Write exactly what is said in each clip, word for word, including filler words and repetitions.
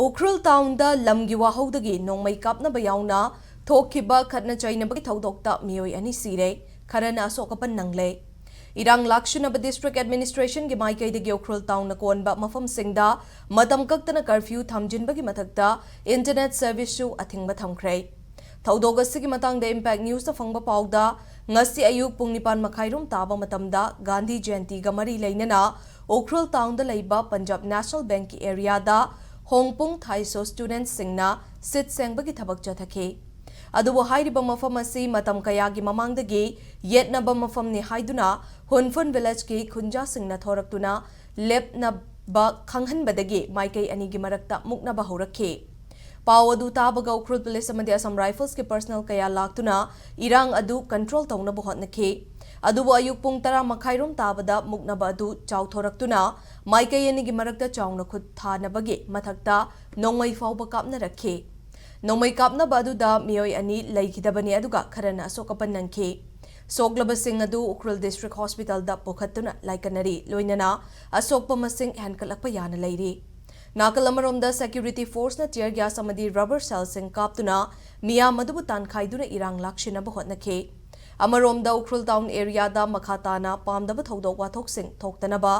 ꯎꯈ꯭ꯔꯨꯜ ꯇꯥꯎꯟꯗ ꯂꯝꯒꯤ ꯋꯥꯍꯧꯗꯒꯤ ꯅꯣꯡꯃꯩ ꯀꯥꯞꯅꯕ ꯌꯥꯎꯅ ꯊꯣꯛꯈꯤꯕ ꯈꯠꯅ ꯆꯩꯅꯕꯒꯤ ꯊꯧꯗꯣꯛꯇ ꯃꯤꯑꯣꯏ ꯑꯅꯤ ꯁꯤꯔꯦ, ꯈꯔꯅ ꯑꯁꯣꯛ ꯑꯄꯟ ꯅꯪꯂꯦ꯫ ꯏꯔꯥꯡ ꯂꯥꯛꯁꯤꯟꯅꯕ ꯗꯤꯁꯇ꯭ꯔꯤꯛ ꯑꯦꯗꯃꯤꯅꯤꯁꯇ꯭ꯔꯦꯁꯟꯒꯤ ꯃꯥꯏꯀꯩꯗꯒꯤ ꯎꯈ꯭ꯔꯨꯜ ꯇꯥꯎꯟꯅ ꯀꯣꯟꯕ ꯃꯐꯝꯁꯤꯡꯗ ꯃꯇꯝ ꯀꯛꯇꯅ ꯀꯔꯐ꯭ꯌꯨ ꯊꯝꯖꯤꯟꯕꯒꯤ ꯃꯊꯛꯇ ꯏꯟꯇꯔꯅꯦꯠ ꯁꯔꯚꯤꯁꯁꯨ ꯑꯊꯤꯡꯕ ꯊꯝꯈ꯭ꯔꯦ꯫ ꯊꯧꯗꯣꯛ ꯑꯁꯤꯒꯤ ꯃꯇꯥꯡꯗ ꯏꯝꯄꯦꯛ ꯅ꯭ꯌꯨꯁꯇ ꯐꯪꯕ ꯄꯥꯎꯗ, ꯉꯁꯤ ꯑꯌꯨꯛ ꯄꯨꯡ ꯅꯤꯄꯥꯟ ꯃꯈꯥꯏꯔꯣꯝ ꯇꯥꯕ ꯃꯇꯝꯗ ꯒꯥꯟꯙꯤ ꯖꯌꯟꯇꯤꯒ ꯃꯔꯤ ꯂꯩꯅꯅ ꯎꯈ꯭ꯔꯨꯜ ꯇꯥꯎꯟꯗ ꯂꯩꯕ ꯄꯟꯖꯥꯕ ꯅꯦꯁꯅꯦꯜ ꯕꯦꯡꯛꯀꯤ ꯑꯦꯔꯤꯌꯥꯗ ꯍꯣꯡꯄꯨꯡ ꯊꯥꯏꯁꯣ ꯁ꯭ꯇꯨꯗꯦꯟꯠꯁꯤꯡꯅ ꯁꯤꯠ ꯁꯦꯡꯕꯒꯤ ꯊꯕꯛ ꯆꯠꯊꯈꯤ꯫ ꯑꯗꯨꯕꯨ ꯍꯥꯏꯔꯤꯕ ꯃꯐꯝ ꯑꯁꯤ ꯃꯇꯝ ꯀꯌꯥꯒꯤ ꯃꯃꯥꯡꯗꯒꯤ ꯌꯦꯠꯅꯕ ꯃꯐꯝꯅꯤ ꯍꯥꯏꯗꯨꯅ ꯍꯨꯟꯐꯨꯟ ꯚꯤꯂꯦꯖꯀꯤ ꯈꯨꯟꯖꯥꯁꯤꯡꯅ ꯊꯣꯔꯛꯇꯨꯅ ꯂꯦꯞꯅꯕ ꯈꯪꯍꯟꯕꯗꯒꯤ ꯃꯥꯏꯀꯩ ꯑꯅꯤꯒꯤ ꯃꯔꯛꯇ ꯃꯨꯛꯅꯕ ꯍꯧꯔꯛꯈꯤ꯫ ꯄꯥꯎ ꯑꯗꯨ ꯇꯥꯕꯒ ꯎꯈ꯭ꯔꯨꯜ ꯄꯨꯂꯤꯁ ꯑꯃꯗꯤ ꯑꯁꯥꯝ ꯔꯥꯏꯐꯜꯁꯀꯤ ꯄꯔꯁꯅꯦꯜ ꯀꯌꯥ ꯂꯥꯛꯇꯨꯅ ꯏꯔꯥꯡ ꯑꯗꯨ ꯀꯟꯇ꯭ꯔꯣꯜ ꯇꯧꯅꯕ ꯍꯣꯠꯅꯈꯤ꯫ ꯑꯗꯨꯕꯨ ꯑꯌꯨꯛ ꯄꯨꯡ ꯇꯔꯥ ꯃꯈꯥꯏꯔꯣꯝ ꯇꯥꯕꯗ ꯃꯨꯛꯅꯕ ꯑꯗꯨ ꯆꯥꯎꯊꯣꯔꯛꯇꯨꯅ ꯃꯥꯏꯀꯩ ꯑꯅꯤꯒꯤ ꯃꯔꯛꯇ ꯆꯥꯎꯅ ꯈꯨꯠ ꯊꯥꯅꯕꯒꯤ ꯃꯊꯛꯇ ꯅꯣꯡꯃꯩ ꯐꯥꯎꯕ ꯀꯥꯞꯅꯔꯛꯈꯤ꯫ ꯅꯣꯡꯃꯩ ꯀꯥꯞꯅꯕ ꯑꯗꯨꯗ ꯃꯤꯑꯣꯏ ꯑꯅꯤ ꯂꯩꯈꯤꯗꯕꯅꯤ, ꯑꯗꯨꯒ ꯈꯔꯅ ꯑꯁꯣꯛ ꯑꯄꯟ ꯅꯪꯈꯤ꯫ ꯁꯣꯛꯂꯕꯁꯤꯡ ꯑꯗꯨ ꯎꯈ꯭ꯔꯨꯜ ꯗꯤꯁꯇ꯭ꯔꯤꯛ ꯍꯣꯁꯄꯤꯇꯥꯜꯗ ꯄꯨꯈꯠꯇꯨꯅ ꯂꯥꯏꯀꯠꯅꯔꯤ, ꯂꯣꯏꯅꯅ ꯑꯁꯣꯛꯄ ꯃꯁꯤꯡ ꯍꯦꯟꯒꯠꯂꯛꯄ ꯌꯥꯅ ꯂꯩꯔꯤ꯫ ꯅꯥꯀꯜ ꯑꯃꯔꯣꯝꯗ ꯁꯦꯀ꯭ꯌꯨꯔꯤꯇꯤ ꯐꯣꯔꯁꯅ ꯇꯤꯌꯔ ꯒ꯭ꯌꯥꯁ ꯑꯃꯗꯤ ꯔꯕꯔ ꯁꯦꯜꯁꯤꯡ ꯀꯥꯞꯇꯨꯅ ꯃꯤꯌꯥꯝ ꯑꯗꯨꯕꯨ ꯇꯥꯟꯈꯥꯏꯗꯨꯅ ꯏꯔꯥꯡ ꯂꯥꯛꯁꯤꯟꯅꯕ ꯍꯣꯠꯅꯈꯤ꯫ ꯑꯃꯔꯣꯝꯗ ꯎꯈ꯭ꯔꯨꯜ ꯇꯥꯎꯟ ꯑꯦꯔꯤꯌꯥꯗ ꯃꯈꯥ ꯇꯥꯅ ꯄꯥꯝꯗꯕ ꯊꯧꯗꯣꯛ ꯋꯥꯊꯣꯛꯁꯤꯡ ꯊꯣꯛꯇꯅꯕ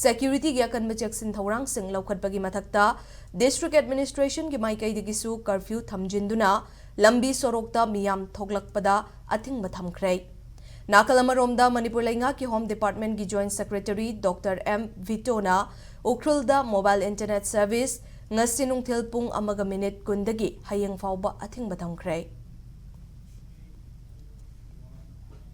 ꯁꯦꯀ꯭ꯌꯨꯔꯤꯇꯤꯒꯤ ꯑꯀꯟꯕ ꯆꯦꯛꯁꯤꯟ ꯊꯧꯔꯥꯡꯁꯤꯡ ꯂꯧꯈꯠꯄꯒꯤ ꯃꯊꯛꯇ ꯗꯤꯁꯇ꯭ꯔꯤꯛ ꯑꯦꯗꯃꯤꯅꯤꯁꯇ꯭ꯔꯦꯁꯟꯒꯤ ꯃꯥꯏꯀꯩꯗꯒꯤꯁꯨ ꯀꯔꯐ꯭ꯌꯨ ꯊꯝꯖꯤꯟꯗꯨꯅ ꯂꯝꯕꯤ ꯁꯣꯔꯣꯛꯇ ꯃꯤꯌꯥꯝ ꯊꯣꯛꯂꯛꯄꯗ ꯑꯊꯤꯡꯕ ꯊꯝꯈ꯭ꯔꯦ꯫ ꯅꯥꯀꯜ ꯑꯃꯔꯣꯝꯗ ꯃꯅꯤꯄꯨꯔ ꯂꯩꯉꯥꯛꯀꯤ ꯍꯣꯝ ꯗꯤꯄꯥꯔꯠꯃꯦꯟꯠꯀꯤ ꯖꯣꯏꯟꯠ ꯁꯦꯀ꯭ꯔꯦꯇꯔꯤ ꯗꯣꯛꯇꯔ ꯑꯦꯝ ꯚꯤꯇꯣꯅ ꯎꯈ꯭ꯔꯨꯜꯗ ꯃꯣꯕꯥꯏꯜ ꯏꯟꯇꯔꯅꯦꯠ ꯁꯔꯚꯤꯁ ꯉꯁꯤ ꯅꯨꯡꯊꯤꯜ ꯄꯨꯡ ꯑꯃꯒ ꯃꯤꯅꯤꯠ ꯀꯨꯟꯗꯒꯤ ꯍꯌꯦꯡ ꯐꯥꯎꯕ ꯑꯊꯤꯡꯕ ꯊꯝꯈ꯭ꯔꯦ꯫